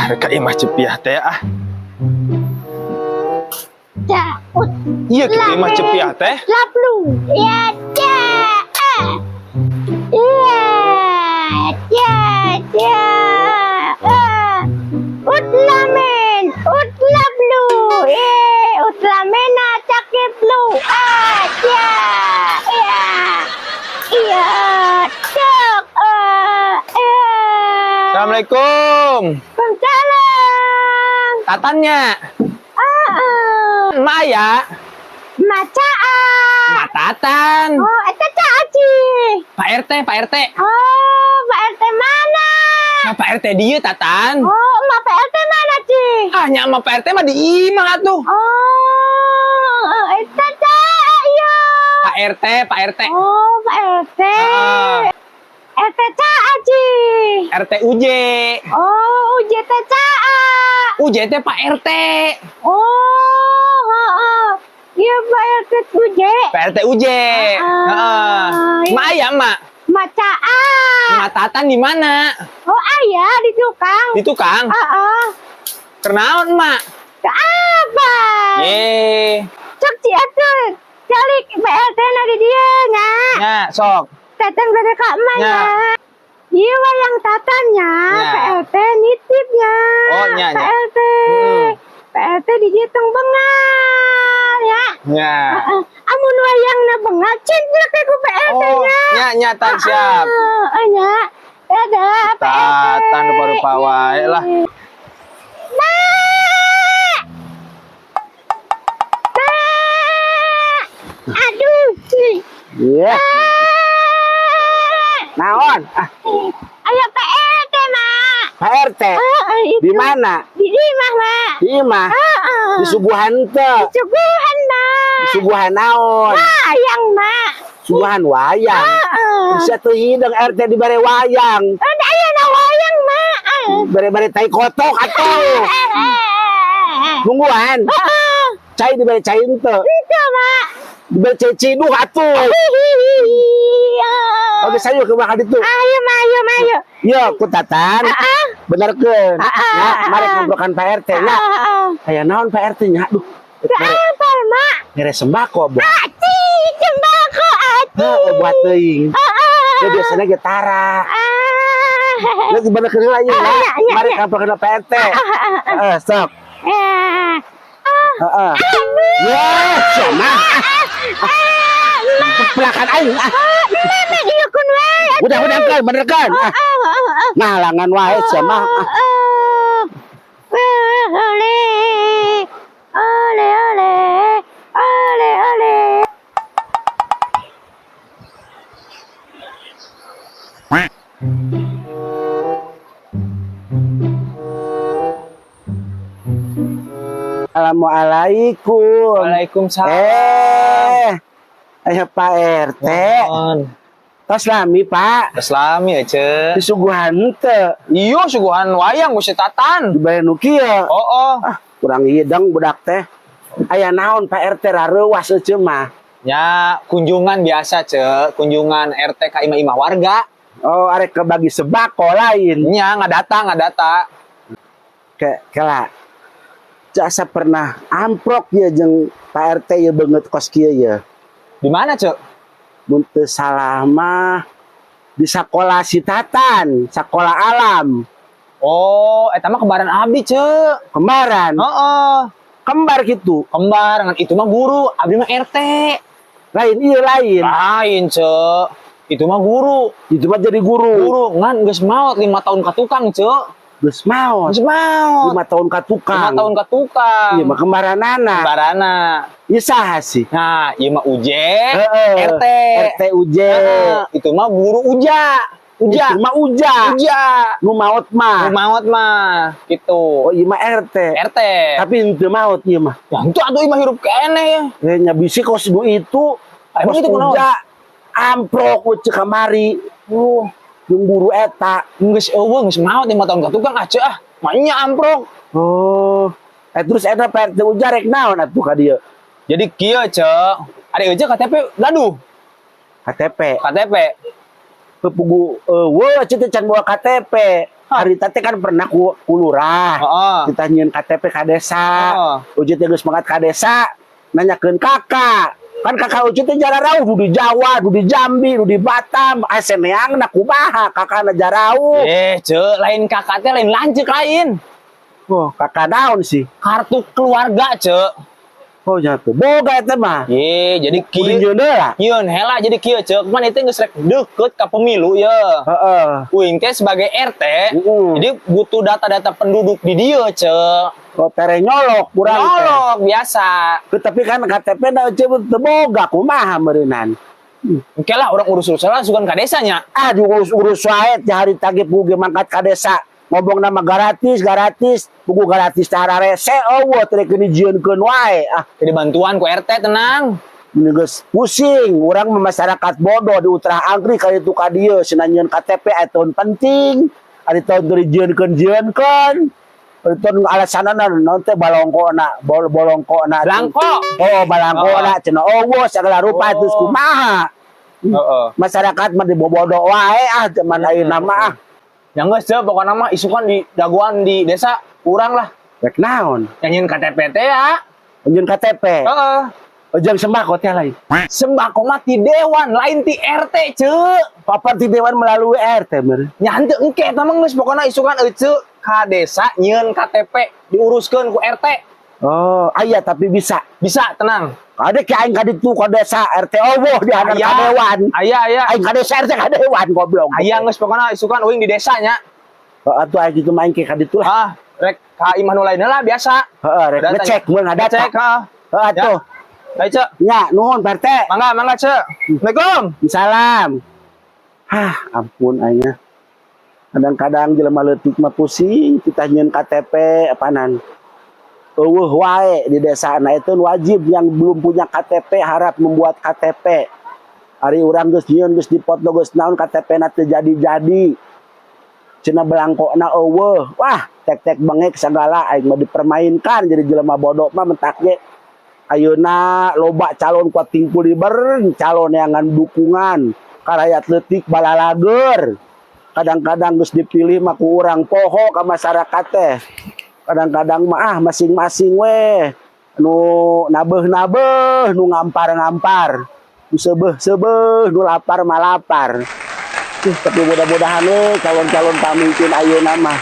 Ah, rek ka imah Cepiah teh ah. Ut. Iya kitu imah Cepiah teh. Laplu. Ya, ya. Ah. Iya, ya, ya. Ah. Utlamen, utlablu. Eh, utlamena cakiplu. Ah, ya, ya. Iya, cek. Ah, eh. Assalamualaikum. Waalaikumsalam. Tatannya. Ah, ah. Maya. Maca ah. Mak Tatan. Oh, eta Cak Aci. Pak RT, Pak RT. Oh, Pak RT mana? Nah, Pak RT dia Tatan. Oh, emak Pak RT mana, Ci? Ah, nya sama Pak RT mah di imah atuh. Oh, eta Cak, iya. Pak RT, Pak RT. Oh, Pak RT. Ah. RT Cak Aci. RT UJ. Oh, UJT Cak. UJ teh Pak RT. Oh, heeh. Iya, Pak RT UJ. Pak RT UJ. Ah, Heeh. iya. Mak aya, Mak. Mak Cak. Mak Tatan di mana? Oh, ayah di tukang. Di tukang. Heeh. Keur naon, Mak? Apa? Ye. Cek Ci atuh. Calik Pak RT na di dieu nya. Nya, sok. Tatan bade ka emak Nya. nya. Iya wayang tatannya, Nya. Pak RT nitipnya. Oh, nya, Pak nya. RT. Pak RT di dieu tong bengal ya. Nya. Heeh. Amun wayangna bengal cintlek ku Pak RT Oh, nya. nya nya Tan siap. Heeh, nya. Dadah Pak RT. Tatan rupa-rupa wae lah. Mak. Mak. Aduh. Iya. Mak. Naon? Ah, Ayo Pak RT, Mak. Pak RT. Heeh, itu. Di mana? Di imah, Mak. Di imah. Heeh. Disuguhan teu. Suguhan, Mak. Disuguhan naon? Wayang, Mak. Suguhan wayang. Heeh. Bisa teu hideng RT dibere wayang. Ada aya na wayang, Mak. Bere-bere tai kotok atuh. Nungguan. Heeh. Cai dibere cai henteu. Itu, Mak. Dibere cai ciduh atuh. Iya. Oke, saya ke makan itu. Ayo, Mak, ayo, Mak, ayo. Yo, ku Tatan. Heeh. Benerkeun. Ah, Ya, mari ngobrolkan Pak RT nya. Heeh. Aya naon Pak RT nya? Aduh. Mere, Apa, Mak? mere sembako, Bo. Aci, sembako, aci. Heeh, buat teuing. Heeh. Ya biasanya ge tara. Ah. Geus benerkeun heula ieu. Ah, iya, Mari iya. ngobrolkeun Pak RT. Heeh, sok. Eh. Ah. Heeh. Ya, sama. Ah, Mak. Pelakan aing ah. Mama ieu kun wae. Udah, udah kan, bener kan? Ah, Ah, ah, ah. ngalangan wae sama. Ah. Ah, ole, ole, ole, ole, ole. Assalamualaikum. Waalaikumsalam. Eh, ayo Pak RT. Mohon. Tos lami, Pak. Tos lami ya, Ce. Disuguhan teu. Iyo, suguhan wayang ku si Tatan. Dibere nu kieu. Oh. Ah, kurang hideng budak teh. Aya naon Pak RT rareuwas eceu mah? Ya, kunjungan biasa, Ce. Kunjungan RT ka imah-imah warga. Oh, arek kebagi sembako lain. Nya, nggak data. Ke kela. Jasa pernah amprok ya jeung Pak RT ya beungeut kos kieu ya. Di mana, Ce? Mun teu salah mah di sekolah si Tatan, sekolah alam. Oh, eta mah kembaran abdi, Ce. Kembaran, Heeh. kembar gitu. Kembar, ngan itu mah guru, abdi mah RT. Lain iya lain. Lain, Ce. Itu mah guru. Itu mah jadi guru. Guru ngan geus maot 5 tahun ka tukang, Ce. Geus maot. Geus maot. 5 tahun ka tukang. 5 tahun ka tukang. Iya mah kembaranana. Kembarana. Iya saha sih? Nah, ieu mah UJ, Heeh. RT. RT UJ. Heeh, itu mah guru Uja. Uja. Itu mah Uja. Uja. Nu maot mah. Nu maot mah gitu. Oh iya mah RT. RT. Tapi henteu maot ieu mah. Ya henteu atuh imah hirup keneh ya. Eh nya bisi kos nu itu. Ah, emang Kos itu kunaon? Uja amprok we ceu kamari. Oh, Jeung guru eta. Geus eueuh geus maot 5 tahun ka tukang ah ceu ah. Maenya amprok. Oh. Eh terus eta Pak RT Uja rek naon atuh ka dieu? Jadi kieu ceu. Ari eueuh KTP gaduh. KTP. KTP. Pepugu eueuh ceu teh can bawa KTP. Harita teh kan pernah ku lurah. Kita nyieun KTP ka desa. Ucu teh geus mangkat ka desa, nanyakeun KK. Kan KK Ucu teh jararauh du di Jawa, du di Jambi, du di Batam, asa neangna kumaha KK-na jarauh. Eh, Cek, lain KK teh lain lanceuk lain. Oh, KK naon sih? Kartu keluarga, Cek. Oh, nya tuh. Boga eta mah. Ye, jadi Kudu kieu. nyieun heula. Nyieun heula, jadi kieu, Cek. Man itu geus rek deket ka pemilu ya. Uing teh sebagai RT, jadi butuh data-data penduduk di dieu, Cek. Oh, tere nyolok kurang teh. Nyolok biasa. Tapi kan KTP na Ucu teu boga, kumaha meureunan. Oke lah, urang urus-urus lah sugan ka desanya. Ah, diurus-urus wae ti hari tagi puge mangkat ka desa. Ngomong nama gratis, gratis, buku gratis tara rese eueuh teh keun dijieunkeun wae. Ah, Jadi bantuan ku RT, tenang. Ini geus pusing, urang mah masyarakat bodoh di utrah angkri ka ditu ka dieu cenah nyieun KTP aya tahun penting, ari tahun teu dijieunkeun-jieunkeun. Ari tahun alasanana naon teh balongkona, bolongkona. Blangko. Oh, balangkona cenah eueuh segala rupa terus kumaha. Masyarakat mah dibobodo wae ah zaman ayeuna mah ah. Yang geus, Cek, pokoknya mah isukan di dagoan di desa kurang lah. Rek naon? Yang nyieun KTP teh ya. Nyieun KTP. Heeh. Ujang sembako teh lain. Sembako mah ti dewan, lain ti RT, Cek. Papan ti dewan melalui RT mer. Nya henteu, engke eta mah geus pokokna isukan ece ka desa nyieun KTP diuruskeun ku RT. Oh, aya tapi bisa. Bisa, tenang. Ada ki aing ka ditu ka desa RT euweuh di handap Aya. ka dewan. Aya, aya. Aing ka desa RT ka dewan goblok. Aya geus pokokna isukan uing di desanya. Heeh, atuh aing kitu mah aing ke ka ditu lah. Ah, rek ka imah nu lainna lah biasa. Heeh, rek Datanya. ngecek mun ngadata. Ngecek, heeh. Heeh atuh. Baik, Cek. Nya, nuhun Pak RT. Mangga, mangga, Cek. Assalamualaikum. Salam. Hah, ampun aing. Kadang-kadang jelema leutik mah pusing kita nyieun KTP apanan. Euweuh wae di desa. Nah, itu wajib yang belum punya KTP harap membuat KTP. Ari urang geus nyieun, geus dipoto, geus naon, KTP na teu jadi-jadi. Cenah belangkona euweuh. Wah, tek-tek bengek segala aing mah dipermainkan jadi jelema bodoh mah mentak ge. Ayeuna loba calon kuat tingkul liber, calon yang ngan dukungan ka rakyat leutik balalager. Kadang-kadang geus dipilih mah ku urang poho ka masyarakat teh. Kadang-kadang mah ah masing-masing weh nu nabeuh-nabeuh, nu ngampar-ngampar, nu seubeuh-seubeuh, nu lapar mah lapar. Tapi mudah-mudahan we calon-calon pamimpin ayeuna mah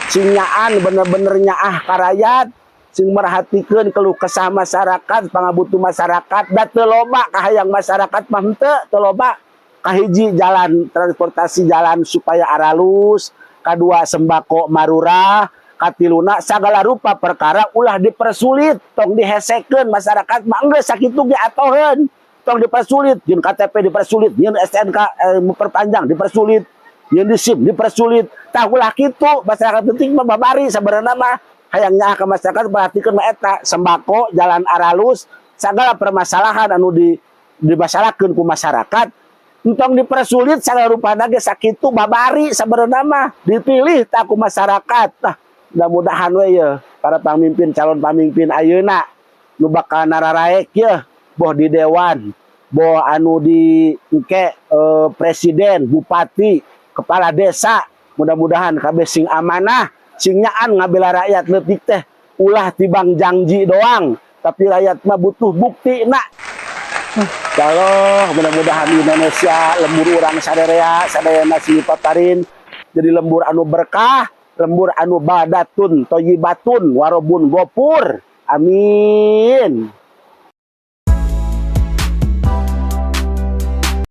sing nyaan bener-bener nyaah ka rakyat, sing merhatikeun keluh kesah masyarakat, pangabutuh masyarakat, da teu loba kahayang masyarakat mah henteu teu loba. Kahiji jalan transportasi, jalan supaya aralus, kadua sembako marurah, katiluna segala rupa perkara ulah dipersulit, tong dihesekeun masyarakat mah geus sakitu ge atoheun. Tong dipersulit, jeung KTP dipersulit, jeung STNK memperpanjang dipersulit, jeung di SIM dipersulit. Tah ulah kitu, masyarakat penting mah babari sabenerna mah hayang nyaah ka masyarakat perhatikeun mah eta sembako, jalan aralus, segala permasalahan anu di dimasalahkeun ku masyarakat entong dipersulit segala rupana ge sakitu babari sabenerna mah dipilih tak ku masyarakat. Tah mudah-mudahan we ye para pamimpin, calon pamimpin ayeuna nu bakal nararaek ye, boh di dewan, boh anu di engke presiden, bupati, kepala desa, mudah-mudahan kabeh sing amanah, sing nyaan ngabela rakyat leutik teh, ulah tibang janji doang, tapi rakyat mah butuh bukti nak. Kalau mudah-mudahan Indonesia lembur urang saderea sadayana sing paparin jadi lembur anu berkah, lembur anu baldatun thayyibatun warobun gofur. Amin.